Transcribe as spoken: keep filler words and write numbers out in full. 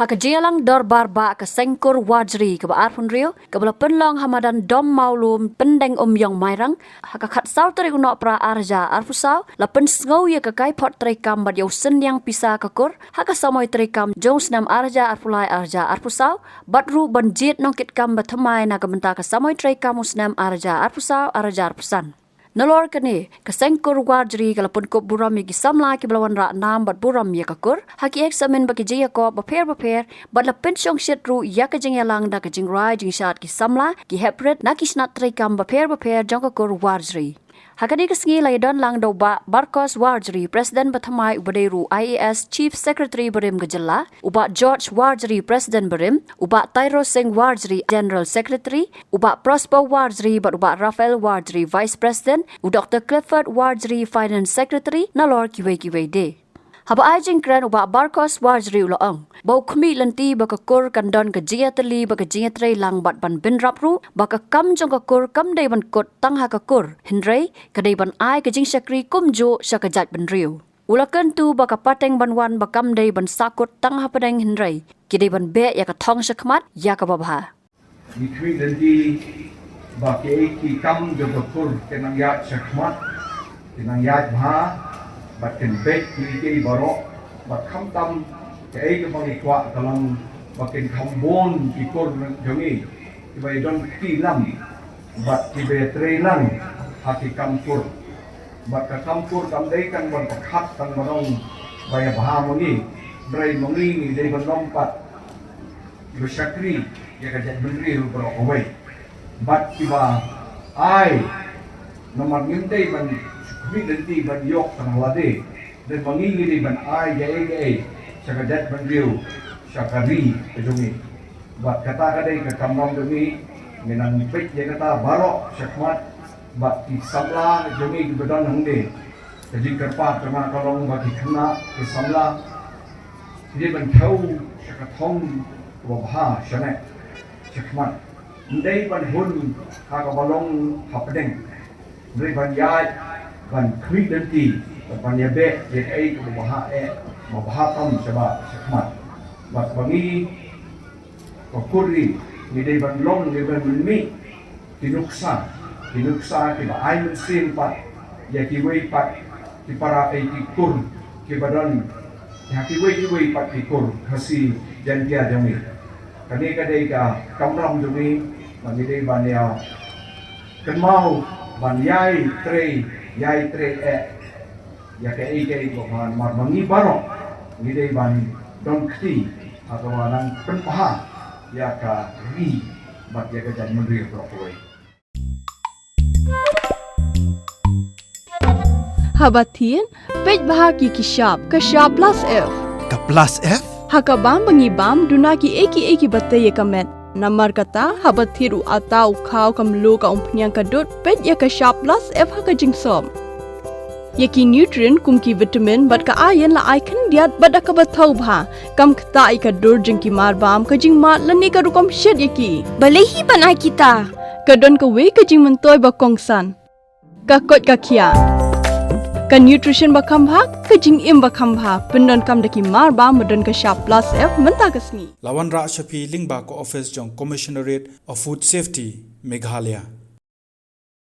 Ha ka jingïalang dorbar bah ka Seng Kur Warjri kaba arphew hynriew, kaba la pynlong ha madan Dom Mawlum, Pyndeng Umïong, Mairang, ha ka khatsaw tarik u Nohprah arhajar arphew saw, la pynsngew ïa ka kaiphod treikam bad ïa u synñiang pisa ka kur ha ka samoi treikam jong u snem arhajar arphew lai arhajar arphew saw, bad ruh ban jied nongkitkam bathymmai na ka bynta ka samoi treikam u snem arhajar arphew saw arhajar arphew san. Nalor kane, ka Seng Kur Warjri ka la pynkup burom ïa ki samla kiba la wanrah nam bad burom ïa ka kur ha ki examen bad ki jingïakob bapher bapher, bad la pynshongshit ruh ïa ka jingïalang da ka jingrai jingshad ki samla, ki heprit na ki shnat treikam bapher bapher jong ka kur Warjri. Ha kane ka sngi la ïadon lang da u Bah Barkos Warjri, President bathymmai, uba dei ruh u I A S Chief Secretary barim ka jylla, u Bah George Warjri, President barim, u Bah Tairo Singh Warjri, General Secretary, u Bah Prosper Warjri bad u Bah Raphael Warjri, Vice President, u Doktor Clifford Warjri, Finance Secretary, nalor kiwei kiwei de. Haba ai jingkren, u Bah Barkos Warjri u la ong ba u khmih lynti ba ka kur kan don ka jingïatylli bad ka jingïatreilang, bad ban bynrap ruh ba ka kam jong ka kur kam dei ban kut tang ha ka kur, hynrei ka dei ban ai ka jingshakri kumjuh sha ka jaitbynriew. U la kyntu ba ka pateng ban wan ba kam dei ban sahkut tang hapdeng, hynrei ki dei ban beh ïa ka thong shakhmat ïa kaba bha. Ngi khmih lynti ba kiei ki kam jong ka kur kin nang ïaid shakhmat, kin nang ïaid bha, bad kin beit kiei kiei baroh, bad khamtam kaei kaba ngi kwah ka long ba kin kham bun ki kur jong ngi kiba ïadon kti lang bad kiba ïatreilang ha ki kam kur. Bad ka kam kur kam dei tang ban pyrkhat tang ban ong ba ïa bha ma ngi, hynrei ma ngi ngi dei ban long pat kiba shakri ïa ka jaitbynriew baroh kawei. Bad kiba ai, namar ngim dei ban khmih lynti ban ïoh tang ha lade, hynrei ma ngi ngi dei ban ai kaei kaei sha ka jaitbynriew, sha ka ri ka jong ngi. Bad kata ka dei ka kamram jong ngi, ngi nang peit ïa kata baroh shakhmat, bad ki samla jong ngi kiba don hangne, ka jingkyrpad jong nga ka long ba ki khynnah ki samla ki dei ban thew sha ka thong kaba bha shaneng shakhmat. Ym dei ban hun ha kaba long hapdeng, hynrei ban ïaid, ban khmih lynti, bad ban ïabeh ïa kaei kaba bha eh, ba bha tam shabar shakhmat. Bad ba ngi ka kur ri, ngi dei ban long, ngi dei ban mih ki nuksa, ki nuksa kiba ai mynsiem pat ïa kiwei pat ki para, eh, ki kur kiba don ha kiwei kiwei pat ki kur Khasi Jaiñtia jong ngi. Kane ka dei ka kamram jong ngi, ba ngi dei ban ïa kynmaw ban ïai trei, ïai trei eh ïa kaei kaei ba bha, namar ba ngi baroh ngi dei ban don kti ha kaba nang pynbha ïa ka ri bad ïa ka jaitbynriew baroh kawei. Haba thied, peit bha ki ki shap, ka shap plus F. Ka plus F? Ha ka bam ba ngi bam, duna kiei kiei kiba tei ïa ka met. Namar kata, haba thied u atta, u khaw, ka mluh, ka umphniang, ka dud, peit ïa ka shap plus F ha ka jingsop. Ïa ki nutrient kum ki vitamin bad ka iron la ai khyndiat bad da kaba thaw bha. Kam ktah ïa ka dur jong ki marbam, ka jingmad lane ka rukom shet ïa ki. Balei hi ban ai kita? Ka don kawei ka jingmyntoi ba kongsan. Ka koit ka khiah. Ka nutrition ba kham bha, ka jingim ba kham bha. Pyndonkam da ki marbam ba don ka shap plus F mynta ka sngi. La wanrah sha phi lyngba ka office jong Commissionerate of Food Safety, Meghalaya.